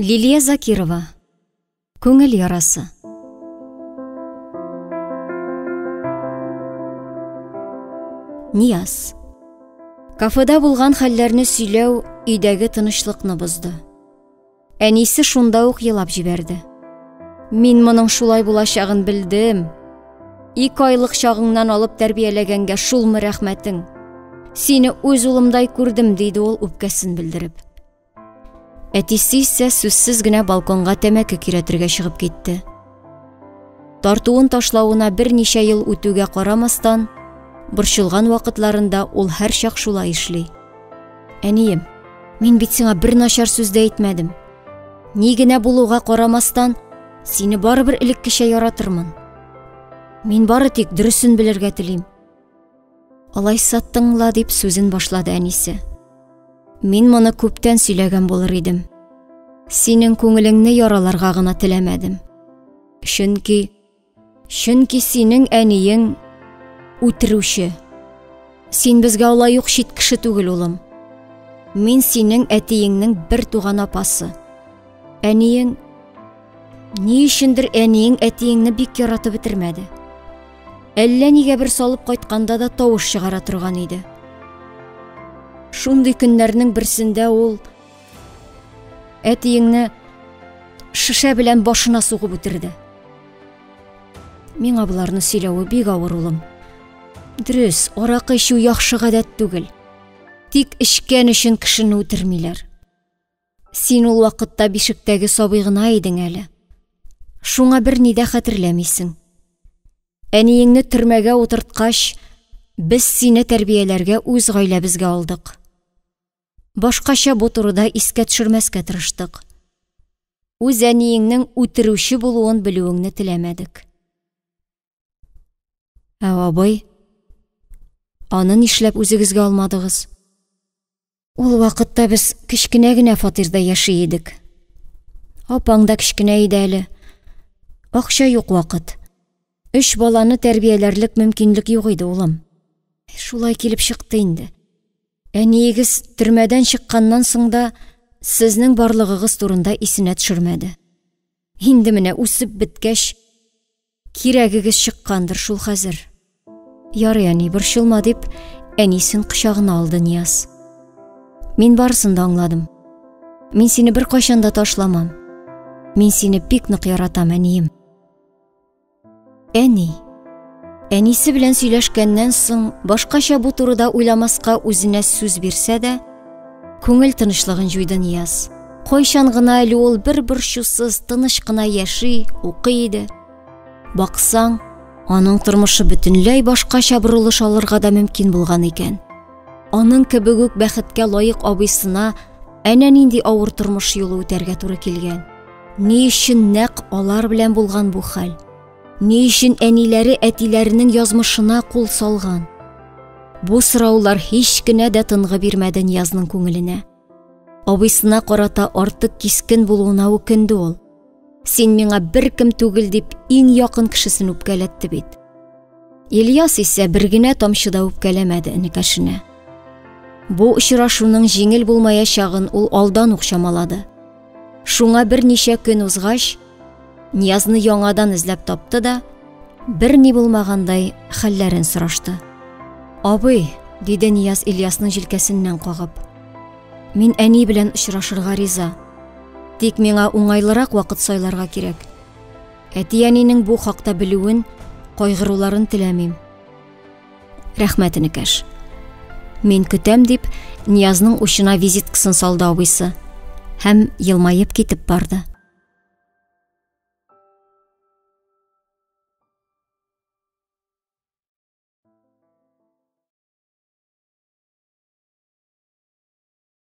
Лилия Закирова. Күңел ярасы. Нияз. Кафеда булган хәлләрне сөйләү өйдәге тынычлыкны бозды. Әнисе шунда ук елап җибәрде. Мин моның шулай булачагын белдем. Ике айлык чагыңнан алып тәрбияләгәнгә шулмы рәхмәтең? Сине үз улымдай күрдем, диде ул үпкәсен белдереп. Әтисе исә сүзсез генә балконга тәмәке көйрәтергә чыгып китте. Тартуын ташлавына берничә ел үтүгә карамастан, борчылган вакытларында ул һәрчак шулай эшли. Әнием, мин бит сиңа бер начар сүз дә әйтмәдем. Ни генә булуга карамастан, сине барыбер элеккечә яратырмын. Мин бары тик дөресен белергә телим. Алайса тыңла, дип сүзен башлады әнисе. Мин моны күптән сөйләгән булыр идем. Синең күңелеңне яраларга гына теләмәдем. Чөнки чөнки синең әниең үтерүче. Син безгә алай ук чит кеше түгел, улым. Мин синең әтиеңнең бер туган апасы. Әниең Ни өчендер әниең әтиеңне бик яратып бетермәде. Әллә нигә бер салып кайтканда да тавыш чыгара торган иде. Шундый көннәрнең берсендә ул әтиеңне шешә белән башына сугып үтерде. Миңа боларны сөйләве бик авыр, улым. Дөрес, аракы эчү яхшы гадәт түгел. Тик эчкән өчен кешене үтермиләр. Син ул вакытта бишектәге сабый гына идең әле. Шуңа берни дә хәтерләмисең. Әниеңне төрмәгә утырткач, без сине тәрбияләргә үз гаиләбезгә алдык. Башкача бу турыда искә төшермәскә тырыштык. Үз әниеңнең үтерүче булуын белүеңне теләмәдек. Ә абый, аны нишләп үзегезгә алмадыгыз? Ул вакытта без кечкенә генә фатирда яши идек. Апаң да кечкенә иде әле. Акча юк вакыт. Өч баланы тәрбияләрлек мөмкинлек юк иде, улым. Шулай килеп чыкты инде. Әниегез төрмәдән чыкканнан соң да сезнең барлыгыгыз турында исенә төшермәде. Инде менә үсеп беткәч, кирәгегез чыккандыр шул хәзер. Ярый, әни, борчылма, дип, әнисен кочагына алды Нияз. Мин барысын да аңладым. Мин сине беркайчан да ташламам. Мин сине бик нык яратам, әнием. Әни. Әнисе белән сөйләшкәннән соң, башкача бу турыда уйламаска үзенә сүз бирсә дә, күңел тынычлыгын җуйды Нияз. Кайчан гына әле ул бер борчусыз, тыныч кына яши, укый иде. Баксаң, аның тормышы бөтенләй башкача борылыш алырга да мөмкин булган икән. Аның кебек үк бәхеткә лаек абыйсына әнә нинди авыр тормыш юлы үтәргә туры килгән. Ни өчен нәкъ алар белән булган бу хәл? Ни өчен әниләре әтиләренең язмышына кул салган? Бу сораулар һич кенә дә тынгы бирмәде Ниязның күңеленә. Абыйсына карата артык кискен булуына үкенде ул. Син миңа беркем түгел дип иң якын кешесен үпкәләтте бит. Ильяс исә бер генә тамчы да үпкәләмәде энекәшенә. Бу очрашуның җиңел булмаячагын ул алдан ук чамалады. Шуңа берничә көн узгач, Ниязны яңадан эзләп тапты да, берни булмагандай хәлләрен сорашты. Абый, диде Нияз Ильясның җилкәсеннән кагып. Мин әни белән очрашырга риза. Тик миңа уңайлырак вакыт сайларга кирәк. Әти-әнинең бу хакта белүен, кайгыруларын теләмим. Рәхмәт, энекәш. Мин көтәм, дип, Ниязның учына визиткасын салды абыйсы һәм елмаеп китеп барды.